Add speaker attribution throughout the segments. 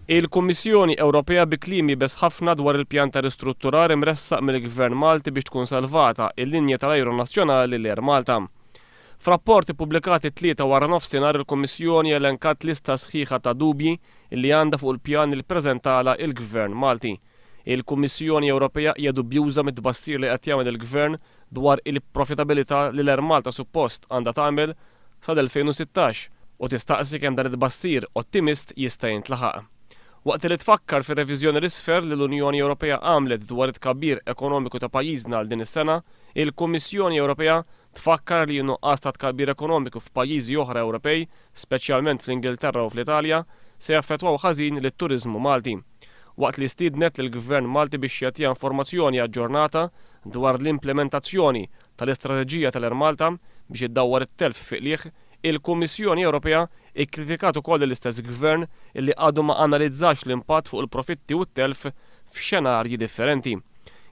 Speaker 1: Il-Kummissjoni Ewropea bi kliem iebes ħafna dwar il-pjan ta' ristrutturar imressaq mill-Gvern Malti biex tkun salvata il-linja tal-ajru nazzjonali l-Air Malta. F'rapport ippubblikat it-Tlieta waranofsinhar il-Kummissjoni elenkat lista sħiħa ta' dubji li għandha fuq il-pjan li ppreżentalha il-Gvern Malti. Il-Kummissjoni Ewropea hija dubjuża mit-tbassir li qed jagħmel il-Gvern dwar il-profitabilità li l-Air Malta suppost għandha tagħmel sal-2016 u tistaqsi kemm dan it-tbassir ottimist jista' jintlaħaq. Waqt li tfakkar fir-reviżjoni 'l isfel li l-Unjoni Ewropea għamlet dwar it-tkabbir ekonomiku ta' pajjiżna għal din is-sena, il-Kummissjoni Ewropea tfakkar li n-nuqqas ta' tkabbir ekonomiku f'pajjiżi oħra Ewropej, speċjalment fl-Ingilterra u fl-Italja, se jaffettwaw ħażin lit-turiżmu Malti. Waqt li stiednet lill-Gvern Malti biex jagħtiha informazzjoni aġġornata dwar l-implimentazzjoni tal-istrateġija tal-Air Malta biex iddawwar it-telf fi qligħ, il-Kummissjoni Ewropea kkritikat ukoll lill-istess Gvern li għadu ma analizzax l-impatt fuq il-profitti u t-telf f'xenarji differenti.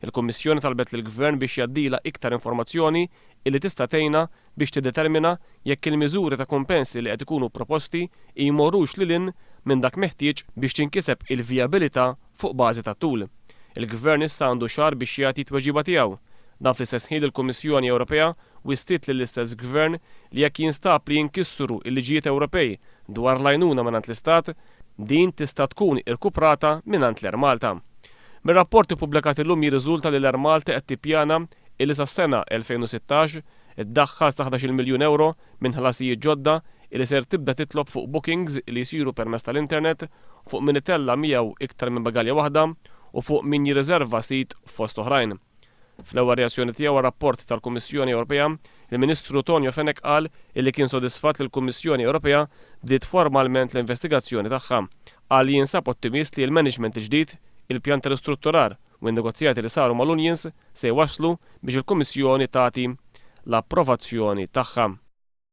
Speaker 1: Il-Kummissjoni talbet lill-Gvern biex jgħaddilha iktar informazzjoni illi tista' tgħinha biex tiddetermina jekk il-miżuri ta' kumpens li qed ikunu proposti jmorrux lil hinn minn dak meħtieġ biex tinkiseb il-vijabilità fuq bażi ta' tul. Il-Gvern issa għandu xahar biex jagħti t-tweġiba tiegħu. Dan fl-istess ħin li l-Kummissjoni Ewropea wissiet lill-istess Gvern li jekk jinstab li jinkissru l-liġijiet Ewropej dwar l-għajnuna mingħand l-Istat, din tista' tkun irkuprata mingħand l-Air Malta. Mir-rapport ippubblikat illum jirriżulta li l-Air Malta qed tippjana illi sas-sena 2016 iddaħħal sa 11-il miljun ewro minn ħlasijiet ġodda illi ser tibda titlob fuq bookings li jsiru permezz tal-internet, fuq min itella' miegħu iktar minn bagalja waħda u fuq min jirriżerva sit fost oħrajn. Fl-ewwel reazzjoni tiegħu għar-rapport tal-Kummissjoni Ewropea, il-Ministru Tonio Fenech qal illi kien sodisfatt li l-Kummissjoni Ewropea bdiet formalment l-investigazzjoni tagħha. Qal li jinsab ottimist li l-management il-ġdid, il-pjan ta' ristrutturar u n-negozjati li saru mal-unions se jwasslu biex il-Kummissjoni tagħti l-approvazzjoni tagħha.